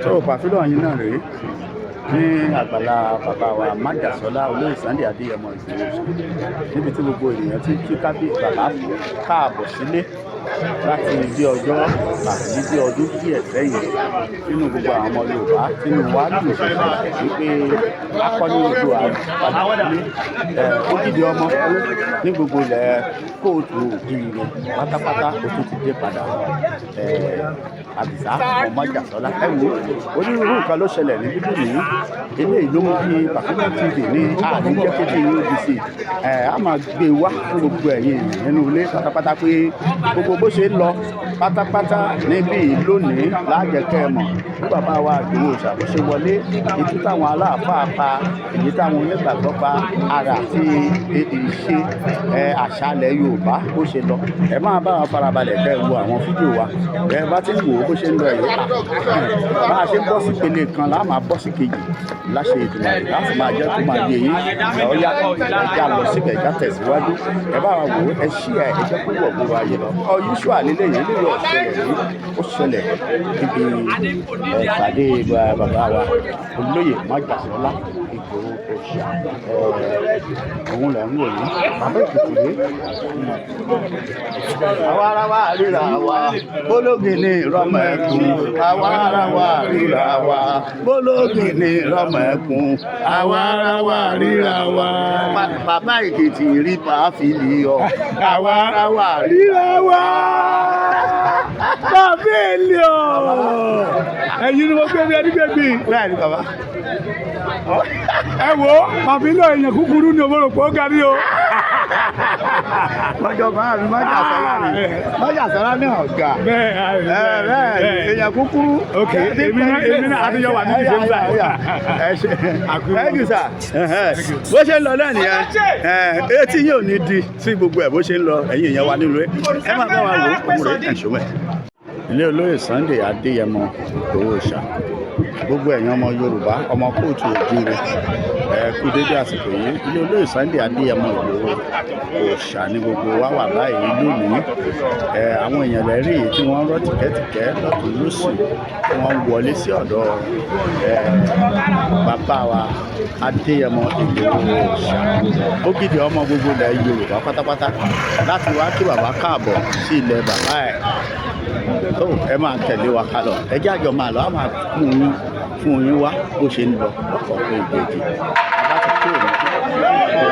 Tó pàfílọ̀ yín náà rèé ní àgbàlá bàbá wa Májàsọ́lá, Olóyè Sunday Adéyẹmọ Ìgbòho, níbi tí gbogbo ènìyàn ti kí kábíyèsí bàbá káàbọ̀ sílé láti bí ọjọ́ àti bí ọdún díẹ̀ sẹ́yìn. Nínú gbogbo àwọn ọmọ Yorùbá, tínú wa dùn wípé akọni Oòduà padà sílé, ògidì ọmọ ní gbogbo ilẹ̀ káàárọ̀ oòjíire pátápátá, ó tún ti dé padà. Àdìsá ọmọ Májàsọ́lá, ẹ wo onírúurú nǹkan ló ṣẹlẹ̀ ní bíbí nìyí. Eléyìí ló mú kí Pàfílà TV ní àní jẹ́ kó tí yín ó sí ẹ á máa gbé wá fún gbogbo ẹ̀yin èèyàn nínú ilé pátápátá pé gbogbo bó ṣe ń lọ pátápátá níbí lónìí lájẹkẹ́ mọ̀ bí bàbá wa Ìgbòho Òòṣà bó ṣe wọlé, ìtú táwọn aláàfáà pa, èyí táwọn onígbàgbọ́ pa, ara àti ìṣe àṣàlẹ̀ Yorùbá bó ṣe lọ. Ẹ máa bá wa farabalẹ̀ kẹ́ ẹ wo àwọn fídíò wa. Ẹ bá ti ń wò ó bó ṣe ń lọ yìí, bá a ṣe ń bọ́ sí ìpele kan láà máa bọ́ sí kejì láṣẹ Èdùmàrè láti máa jẹ́ kó máa yé yín. Ẹ ó yá, ẹ já lọ síbẹ̀, já tẹ̀síwájú. Ẹ bá wa wò ó, ẹ ṣí ẹ jẹ́ kó wọ̀ gbogbo ayé lọ. Ọ yíṣu àlélẹ́ yìí, eléyìí ọ̀ṣẹlẹ̀ yìí, ó ṣẹlẹ̀ níbi ìpàdé bàbá wa Olóyè Májàsọ́lá Ìgbòho Òòṣà. Òun lẹ̀ ń wò yìí, bàbá Èkìtì rèé. Àwa ara wa ríra wa bólógì ní ìrọmọ ẹkùn. Àwa ara wa ríra wa bólógì ní ìrọmọ ẹkùn. Àwa ara wa ríra wa. Bàbá Èkìtì rí pàáfìlì ọ. Àwa ara wa ríra wa. Bàbá èlé ọ, ẹ̀yin ni mo gbé bí ẹni gbé. Bẹ́ẹ̀ ni, bàbá. Ẹ wo pàfílọ̀, èèyàn kúkúrú ni òmòrò pọ̀ ga ní o. Lọ́jọ́ máa mi Májàsọ́lá ni Májàsọ́lá ní ọ̀gá. Bẹ́ẹ̀. Bẹ́ẹ̀ ni, èèyàn kúkúrú. Ok, èmi náà àtijọ́ wà ní the same side. Ẹ ṣe, thank you, sir. Bó ṣe ń lọ náà nìyẹn. Etí yóò ní di sí gbogbo ẹ̀ bó ṣe ń lọ. Ẹ̀yin èèyàn wa nílùú, ẹ máa bá wa wò ó òun rẹ̀ ẹ̀ ṣòwò ẹ̀. Ilé Olóyè Sunday Adéyẹmọ Ìgbòho Òòṣà, gbogbo ẹ̀yin ọmọ Yorùbá, ọmọ káàárọ̀ oòjíire, ẹ kú dédé àsìkò yìí. Ilé Olóyè Sunday Adéyẹmọ Ìgbòho Òòṣà ní gbogbo wa wà báyìí lónìí. Ẹ àwọn èèyàn lẹ́rìí yìí tí wọ́n rọ́ tìkẹ́tìkẹ́ lọ́tún lósì tí wọ́n wọlé sí ọ̀dọ̀ ẹ bàbá wa Adéyẹmọ Ìgbòho Òòṣà, ògidì ọmọ gbogbo ilẹ̀ Yorùbá pátápátá, láti wá kí bàbá káàbọ̀ sí ilẹ̀ bàbá ẹ̀. Tó ẹ máa tẹ̀lé wa ká lọ, ẹ jẹ́ àjọ máa lọ, á máa fún yín wá bó ṣe ń lọ lọ́kọ̀ọ̀kan ìgbèjì bá ti kúrò ní.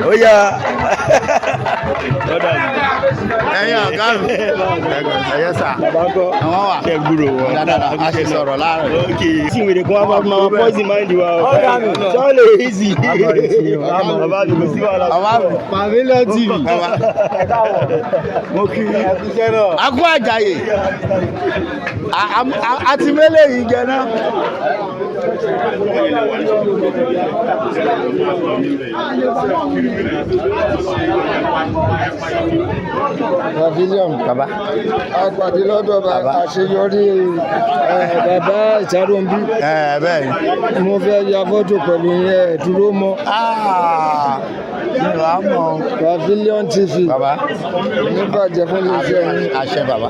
Ó yá. Ẹ̀yin ọ̀gá mi, ẹ̀yẹ sà. Bàbá ńkọ́? Àwọn wà. Ṣe gbúrò wọn? Dáadáa, a ṣe sọ̀rọ̀ láàárọ̀ yìí. Ok, tí wèrè kan wá bá máa poison mind wa o. Ọ̀gá mi. Sọ́ọ̀lẹ̀ easy. Bàbá mi, kò sí wàhálà. Bàbá mi. Pavilion TV. Bàbá. Mo kí ẹkúṣẹ́ náà. Akú àjàyè àti mélé yìí jẹ náà. Pavilion. Bàbá. A pàdé lọ́dọ̀ Bàbá. àṣeyọrí bàbá Ìsáròmbí. Ẹ bẹ́ẹ̀ ni. Mo fẹ́ ya fọ́tò pẹ̀lú yín, ẹ̀ dúró mọ́. Ah, mi ò á mọ̀ o. Pavilion TV. Bàbá. Níbàjẹ́ fún iléeṣẹ́ yín. Àṣẹ, bàbá.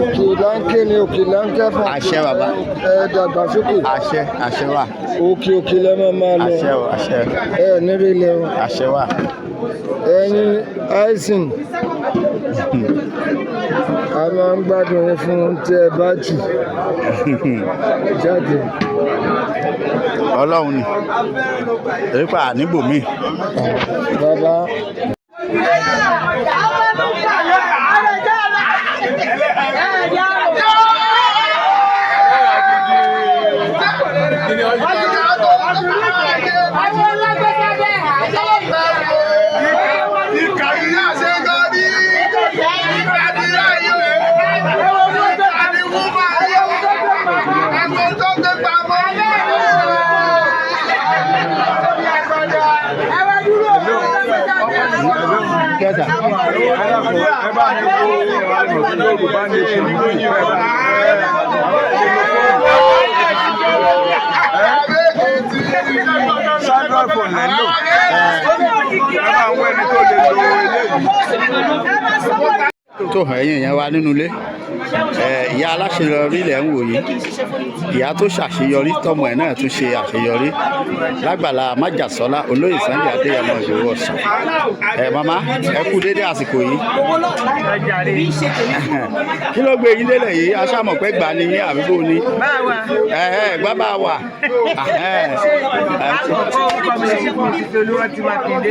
Òkè láńké ni òkè láńké fún. Àṣẹ, bàbá. Ẹ dàgbàsókè. Àṣẹ, àṣẹ wà. Òkè òkè lẹ́ máa máa lọ. Àṣẹ o, àṣẹ. Ẹ nírè ilẹ̀ o. Àṣẹ wà. Ẹ̀yin àìsàn, a máa ń gbádùn yín fún tí ẹ bá jù jáde. Ọlọ́run ni torí pé àníbò mi. Bàbá. Kẹta. Sandra phone lẹ́ ń lò. Ẹ máa ń wọ ẹni tó lè lo eléyìí. Tó hàn ẹ̀yin yẹn wá nínú ilé, ìyá aláṣeyọrí lẹ̀ ń wò yìí, ìyá tó ṣàṣeyọrí tọmọ ẹ̀ náà tún ṣe àṣeyọrí lágbàlá májàsọ́lá olóyè Sunday Adéyẹmọ Ìgbòho Ọ̀sán. Ẹ màmá, ẹ kú dédé àsìkò yìí. Kí ló gbé yín délẹ̀ yìí? Aṣáàmọ̀pẹ́ gbà ní yín àbíbó ni? Ẹ ẹ gbá bá wà. Àkọ́kọ́ orúkọ mi ní Mrs. Olúrántí Mákindé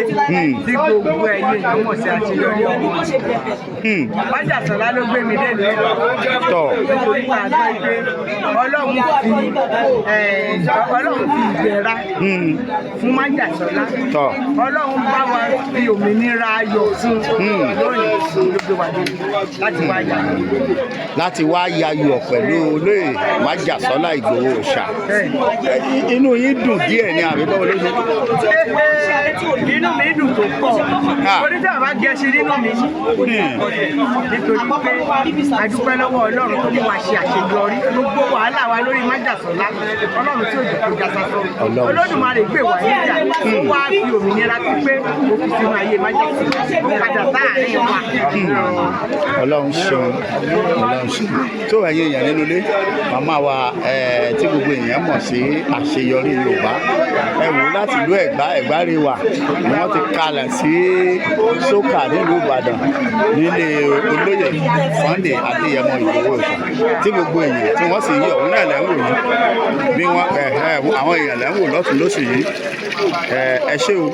tí gbogbo ẹ̀yin èèyàn mọ̀ sí àṣeyọrí ọmọ. Májàsọ́lá ló gbé mi délùú Tọ̀. Nítorí pé a gbọ́ pé Ọlọ́run fi ìdẹ̀ra fún Májàsọ́lá. Tọ̀. Ọlọ́run bá wa fi òmìnira ayọ̀ fún lónìí, ló gbé wa dé láti wá yà. Láti wá yayọ̀ pẹ̀lú olóyè májàsọ́lá Ìgbòho Òòṣà. Inú yín dùn díẹ̀ ni àbí báwo ló ṣe? Inú mi dùn tó pọ̀. Orí tí a bá gẹṣin nínú mi kò ní ọ̀sẹ̀, nítorí pé a dúpẹ́ lọ́wọ́ Ọlọ́run tó mú wa ṣe àṣeyọrí. Gbogbo wàhálà wa lórí májàsọ́lá, Ọlọ́run tí òjò kò já sásán, Olódùmarè gbè wá níjà, ó wá fi òmìnira pípé ó fi sínú ayé májàsọ́lá, ó padà sáàárín wa. Ọlọ́run ṣeun, Ọlọ́run ṣeun. Tó ẹ̀yin èèyàn nínú ilé, màmá wa tí gbogbo èèyàn mọ̀ sí àṣeyọrí Yorùbá, ẹ wò ó, láti ìlú Ẹ̀gbá, Ẹ̀gbá rẹwà ni wọ́n ti kalẹ̀ sí Sókà nílùú Ìbàdàn nílé olóyè Sunday Adéyẹmọ Ìgbòho Òòṣà, tí gbogbo èèyàn tí wọ́n sì yí ọ̀hún náà lẹ́ ń wò yìí bí wọ́n ẹ ẹ àwọn èèyàn lẹ́ ń wò lọ́tún lósì yìí. Ẹ ṣé o.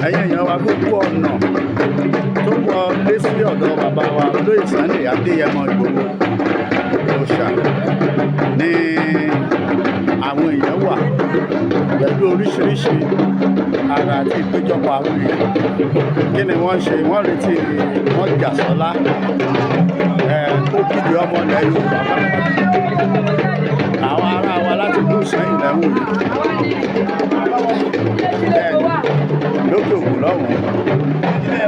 Ẹ̀yin èèyàn wa, gbogbo ọ̀nà tó wọ lé sí ọ̀dọ̀ bàbá wa olóyè Sunday Adéyẹmọ Ìgbòho Òòṣà ní àwọn èèyàn wà pẹ̀lú oríṣiríṣi ara àti ìpéjọpọ̀ àwọn èèyàn. Kí ni wọ́n ń ṣe? Wọ́n retí wọ́n jàsọ́lá ẹ̀ tó kíbi ọmọ ilẹ̀ Yorùbá pátápátá. Àwọn ará wa láti ìlú Ìsẹ́yìn lẹ́wọ̀n yìí, bẹ́ẹ̀ ni lókè òkun lọ́hùn-ún.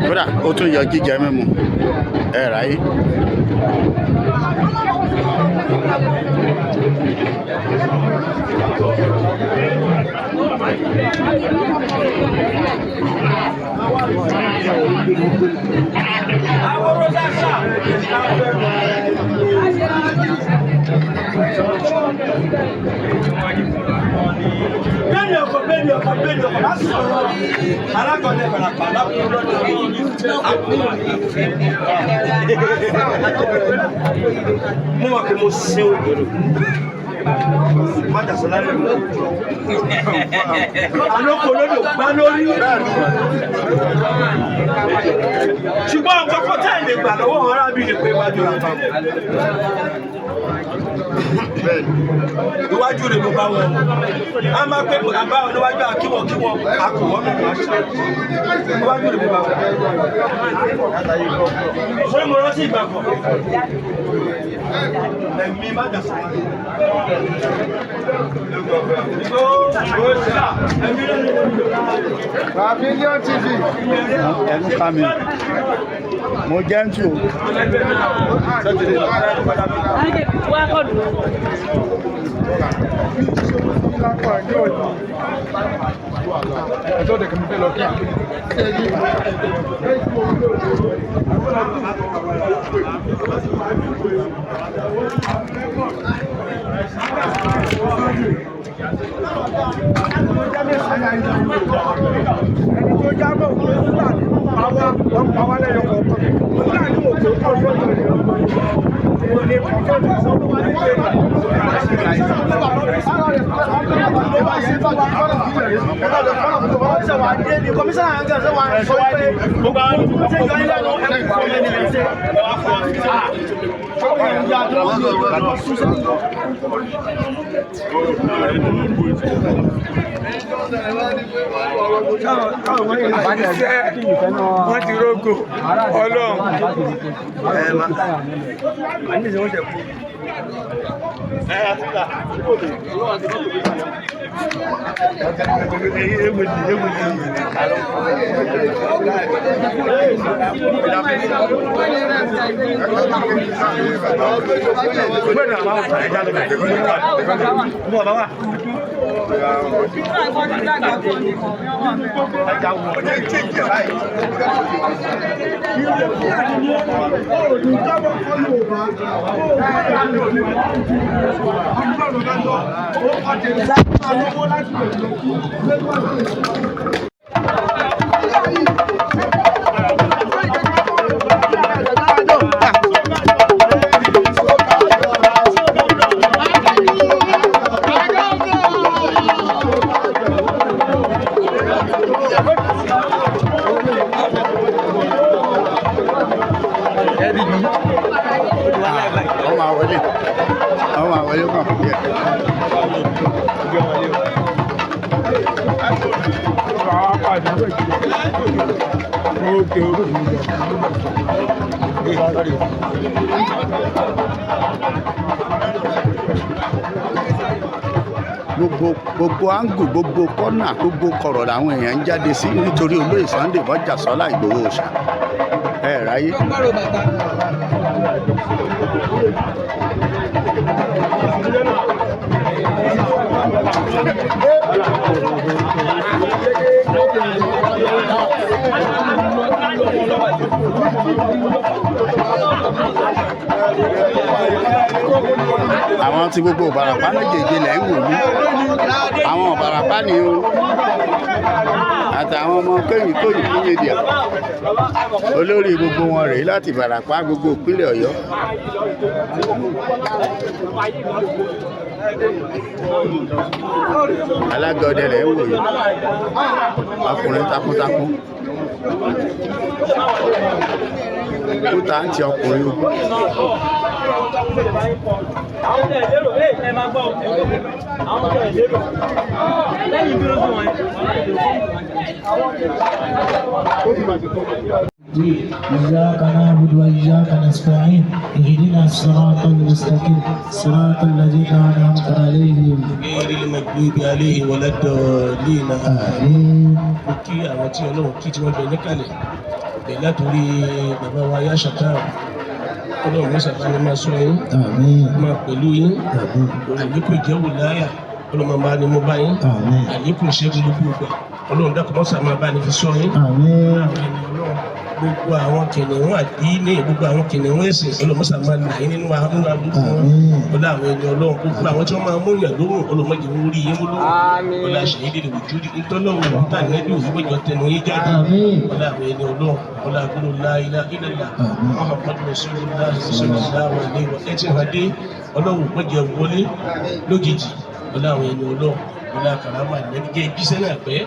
Kódà ó tún yọ jíjẹ mímu ẹ ráyé. Bẹ́ẹ̀ni ọkọ̀, bẹ́ẹ̀ni ọkọ̀, bẹ́ẹ̀ni ọkọ̀, má sọ̀rọ̀ alákọ̀ọ́lẹ̀ barapa lákòó lọ́dọ̀. Mo mọ̀ pé mo ṣe òdòdó. Májàsọ́lá lè mú. Alóko lódò gbá lórí. Ṣùgbọ́n nǹkan kan tẹ́ ẹ̀ lè gbà lọ́wọ́ àwọn arábìnrin ni pé iwájú rẹ̀ bá wọn. Iwájú rẹ̀ mo bá wọn. A máa pé àbá wọn níwájú àkíwọ̀n kíwọ̀n akùwọ́n mi máa ṣe. Iwájú rẹ̀ mo bá wọn. Ṣé mo rántí ìgbà kan? Ẹ̀mí má jà sọ. Pavilion TV. Ẹnu ká mi, mo jẹ́ ń tù o. Ẹni tó jábọ̀ pé Fúlàní pa wá, wọ́n pa wá lẹ́yọ kọ̀ọ̀kan. Fúlàní ò tó kọ́ fọ́tò rẹ̀. Kò lè kọ́ fọ́tò. Wọ́n ti rógò ọlọ́run. Wọ́n máa wọlé, wọ́n máa wọlé kàn fún yẹ. Gbogbo gbogbo áńgù, gbogbo kọ́nà, gbogbo kọ̀rọ̀ làwọn èèyàn ń jáde sí nítorí olóyè Sunday Mọ́jàsọ́lá Ìgbòho Òòṣà ẹ ráyé. Àwọn tí gbogbo Ìbàràpá méjèèjì lẹ̀ ń wò mí, àwọn Ìbàràpá ni o, àtàwọn ọmọ kéyìn kóyìn kúnyèdìà, olórí gbogbo wọn rèé láti Ìbàràpá, gbogbo ìpínlẹ̀ Ọ̀yọ́. Alága ọdẹ lẹ̀ ń wò yìí, ọkùnrin takuntakun, kúta ń ti ọkùnrin ogun. Àwọn tẹ̀ lérò ẹ máa gbọ́, àwọn tẹ̀ lérò lẹ́yìn bí ó sùn wọ̀nyí. إياك نعبد وإياك نستعين اهدنا الصراط المستقيم صراط الذين أنعمت عليهم غير المغضوب عليهم ولا الضالين. آمين. Mo kí àwọn tí Ọlọ́run kí tí wọ́n bẹ níkàlẹ̀ bẹ̀ látòrí bàbá wa Yáṣàtà. Ọlọ́run mọ́sà bá ní máa sọ yín. آمين. Máa pẹ̀lú yín. آمين. Àlékún ìjẹ́wò láyà, Ọlọ́run máa ní mo bá yín. آمين. Àlékún ìṣẹ́gun gbogbo ìgbà, Ọlọ́run dákun mọ́sà máa bá ní fi sọ yín. آمين. Gbogbo àwọn kìnìún àdínní, gbogbo àwọn kìnìún ẹ̀sìn, ọlọ́mọsà máa là yín nínú nínú aburú wọn. Àmín. Ọlọ́ àwọn ẹni Ọlọ́run, gbogbo àwọn tí wọ́n máa múyàn lóhùn, ọlọ́mọdé ń rí yín mú lóhùn. Ọlọ́ àṣeyídì lè wùjú ntọ́lọ́hùn níta nẹ́bí òfin mẹ́jọ tẹnu yín jáde. Àmín. Ọlọ́ àwọn ẹni Ọlọ́run, ọlọ́ àgbọ̀nù láìlá ìlàlá. Àmín. Muhammadu Rasulullah sallallahu alaihi wa ẹ ti hàn dé, Ọlọ́run mọ̀jẹ̀ wọlé lójijì. Ọlọ́ àwọn ẹni Ọlọ́run, ọlọ́ àkàràmà nẹ́bí jẹ́ ìjíṣẹ́ náà pẹ́,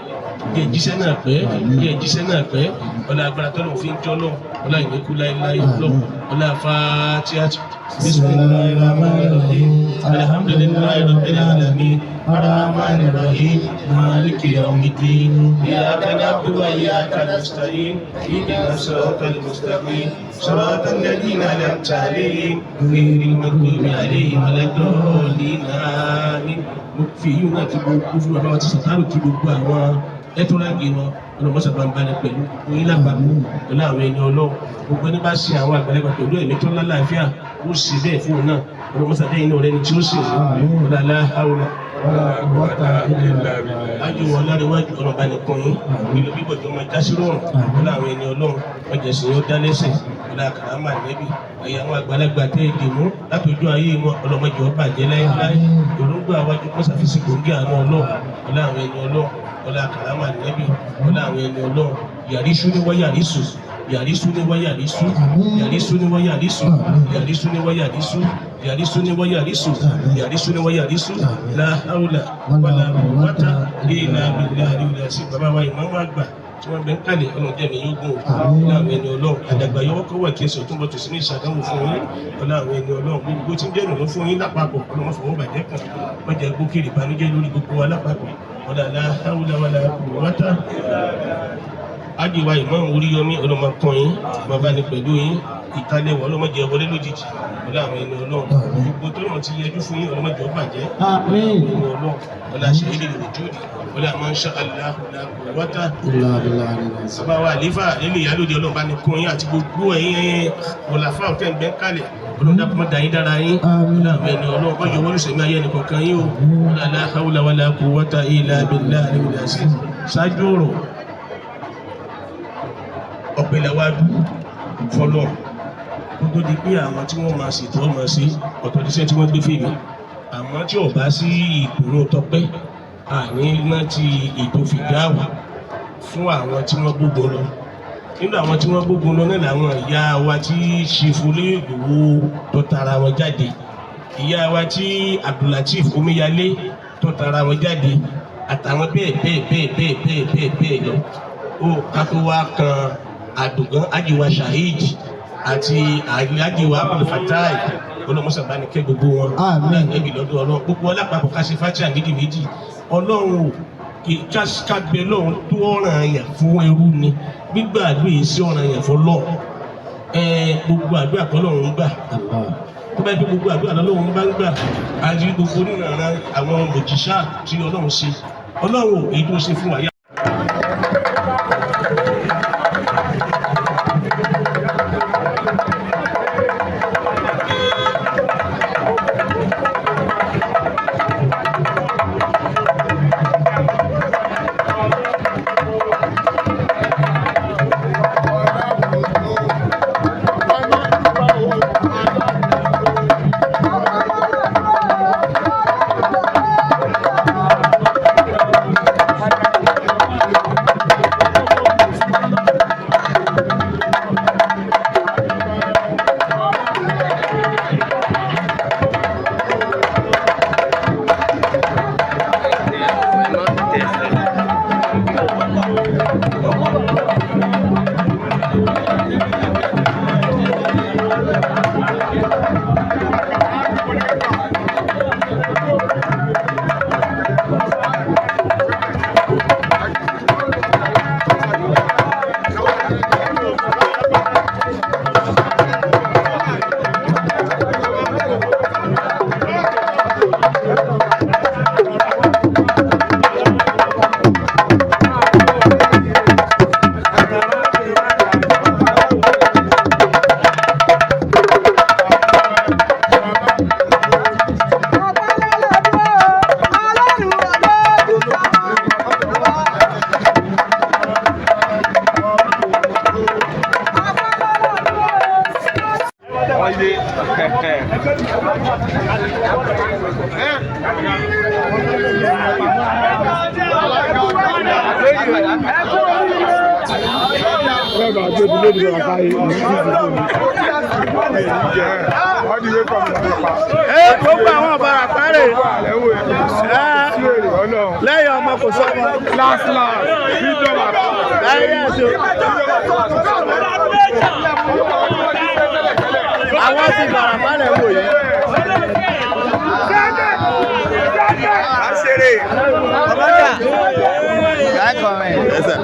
jẹ́ ìjíṣẹ́ náà pẹ́, jẹ́ ìjíṣẹ́ náà pẹ́. Ọlọ́ agbára tọ́lọ̀ fi ń jọ́ lọ, ọlọ́ ìníkú láéláé lọ, ọlọ́ àfáàtíà. Bismillahir Rahmanir Rahim. Alhamdulillahi Rabbil Alamin. Arrahmanir Rahim. Maliki Yawmiddin. Iyyaka na'budu wa iyyaka nasta'in. Ihdinas siratal mustaqim. Siratal ladzina an'amta 'alaihim ghayril maghdubi 'alaihim waladdallin. Àmín. Mo fi yín náà kí gbogbo fún bàbá wa ti sàtárò kí gbogbo àwọn ẹtọ́lágì wọn ọlọmọsà bá ń balẹ̀ pẹ̀lú gbogbo yín lápapọ̀ pẹ̀lú àwọn ẹni ọlọ́run. Gbogbo ẹni bá ṣe àwọn àgbàlagbà pẹ̀lú ẹ̀mí tó lálàáfíà, ó sì bẹ́ẹ̀ fún un náà. Ọlọmọsà dẹ́yìn náà rẹni tí ó sì ọ̀làlá àwòrán ájú wọn láríwájú ọlọ́ba nìkan yín ìlú bíbọ̀ jọ máa jásí rọrùn ọlá àwọn ẹni ọlọ́run ọjà sì yóò dá lẹ́sẹ̀ ọlá kàrámà nẹ́bì ẹ̀yà àwọn àgbàlagbà tẹ́ ẹ dì mú látọjú ayé wọn, ọlọ́mọdé ọba jẹ́ láéláé. Èròǹgbà wájú mọ́sàfíìsì gbòógì àánú ọlọ́run, ọlá àwọn ẹni ọlọ́run, ọlá kàrámà nẹ́bì, ọlá àwọn ẹni ọlọ́run. Yàrísú ní wọ́n yàrísù, yàrísú ní wọ́n yàrísú, yàrísú ní wọ́n yàrísù, yàrísú ní wọ́n yàrísú, yàrísú ní wọ́n yàrísù, yàrísú ní wọ́n yàrísù. La haula wala quwwata illa billahi ìlàsí. Bàbá wa ìmáàmù àgbà tí wọ́n bẹ ń kalẹ̀, ọlọ́run jẹ́ mi yóò gùn o. Ọlá àwọn ẹni ọlọ́run, àdàgbà yọwọ́ kọ́ wà kí ẹsẹ̀ tó ń bọ̀ tó sí ní ìṣàdánwò fún yín. Ọlá àwọn ẹni ọlọ́run, gbogbo tí ń jẹ́ ìrànlọ́ fún yín lápapọ̀, ọlọ́run fọwọ́ bàjẹ́ kàn wọ́n jẹ́ gbókèrè ìbànújẹ́ lórí gbogbo wa lápapọ̀. Ọlá la haula wala quwwata. Ájìwá ìmáàmù Oríyọmí, ọlọ́mọ kan yín, bàbá ni pẹ̀lú yín ìtàlẹ̀wọ̀, ọlọ́mọdé wọlé lójijì. Ọlá àwọn ẹni ọlọ́run, gbogbo tó náà ti yẹjú fún yín, ọlọ́mọdé ó bàjẹ́. Ẹni ọlọ́run, ọlá ṣe ilé ìwòjúdì, ọlá masha Allah la quwwata. Bàbá wa àlífà nílé ìyálòdì, ọlọ́run bá ní kún yín àti gbogbo ẹ̀yin wọ̀làfà ọ̀tẹ̀ ń bẹ́ kálẹ̀. Ọlọ́run dákun má dá yín dára yín. Ọlá àwọn ẹni ọlọ́run bá yọ wọ́n lùsẹ̀mí ayé ẹnì kọ̀ọ̀kan yín o. Ọlá la hawla wala quwwata illa billahi al-azim. Ṣáájú ọ̀rọ̀ ọ̀pẹ̀lẹ̀wájú fọlọ́ kó tó di pé àwọn tí wọ́n máa ṣètò ọmọ sí ọ̀tọ̀ níṣẹ́ tí wọ́n gbé fèmí, àmọ́ tí ò bá sí ìdùnnú tọpẹ́ àní náà ti ètò fìdáwà fún àwọn tí wọ́n gbógun lọ. Nínú àwọn tí wọ́n gbógun lọ náà làwọn ìyá wa tí ṣèfúlé Ìgbòho tó tara wọn jáde, ìyá wa tí Abdulateef Omíyalé tó tara wọn jáde, àtàwọn bẹ́ẹ̀ bẹ́ẹ̀ bẹ́ẹ̀ bẹ́ẹ̀ bẹ́ẹ̀ bẹ́ẹ̀ bẹ́ẹ̀ lọ. Ó ká tó wá kan àdùgán ajiwa Shaheed àti ajiwa Abdulfatai, olùmọ̀sàbánikẹ́ gbogbo wọn náà níbi lọ́dún ọlọ́run gbogbo ọlápapọ̀ ká ṣe fatia méjì méjì. Ọlọ́run ò kágbé lọ́run tó ọ̀ràn àyàn fún ẹrú ni gbígbà àdúrà yìí sí ọ̀ràn àyàn fún lọ́ọ̀. Gbogbo àdúrà kọ́ lọ́run gbà. Tó bá yẹ pé gbogbo àdúrà lọ́run bá ń gbà, àti gbogbo onírànà àwọn mòjíṣà tí ọlọ́run ṣe, ọlọ́run èyí tó ṣe fún wa. Gbogbo àwọn Ìbàràpá rè lẹ́yìn ọmọ kò sọ́mọ. Last last, freedom at Láyé àti Àwọn ti Ìbàràpá lẹ̀ wò yìí. Aṣèré. Yes, sir.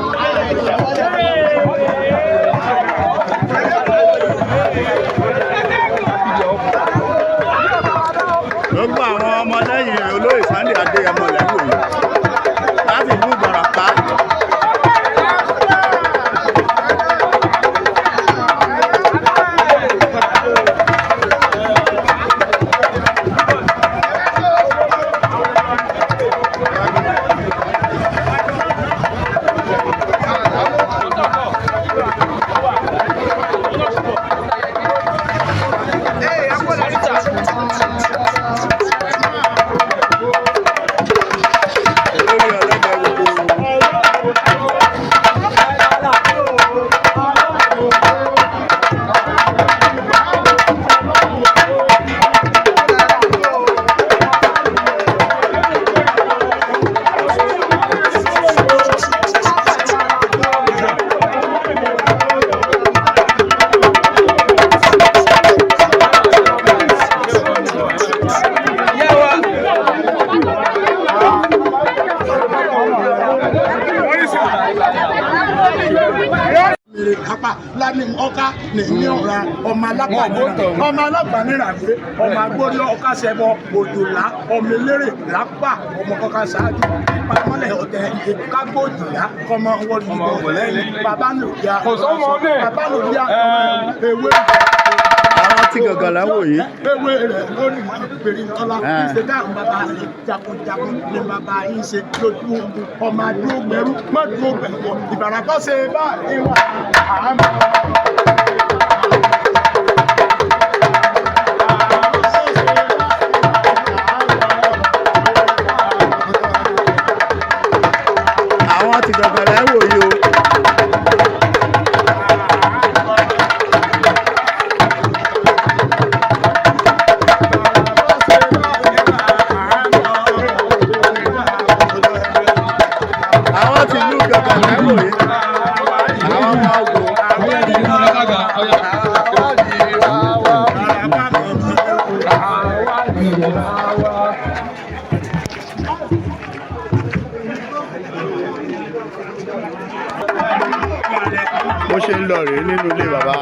Gbogbo àwọn ọmọlẹ́yìn olóyè Sunday Adéyẹmọ lẹ́wọ̀ yìí láti ìlú Ìbàràpá. Olórí ọlọ́dẹ gbogbo. Mere kápá lani ọká nìyí ọ̀ra ọmọ alágbànira ọmọ alágbànira gbé ọmọ agbórí ọká sẹbọ òjòlá ọmọ eléré lápá ọmọ kọkà ṣáájú pamọ́lẹ̀ ọ̀tẹ̀ kágbójìlá kọmọ wọlé ìbọn lẹ́yìn bàbá nòdìá bàbá nòdìá ewé Àwọn tí gangan lẹ́wọ̀ yìí. Ewé rẹ̀ lónìí pèrè ńlá ṣe dáhùn bàbá rẹ̀ jagunjagun ní bàbá yín ṣe lójú ogun ọmọ adúgbẹ̀rú mọ́dúngbẹ̀wọ̀ Ìbàràpá ṣe báyìí wà àmọ́. Àwọn tí gangan lẹ́wọ̀ yìí o. Àwọn tí ìlú gangan lẹ́wọ̀ yìí. Àwọn ọmọ ogun. Bó ṣe ń lọ rèé nínú ilé bàbá.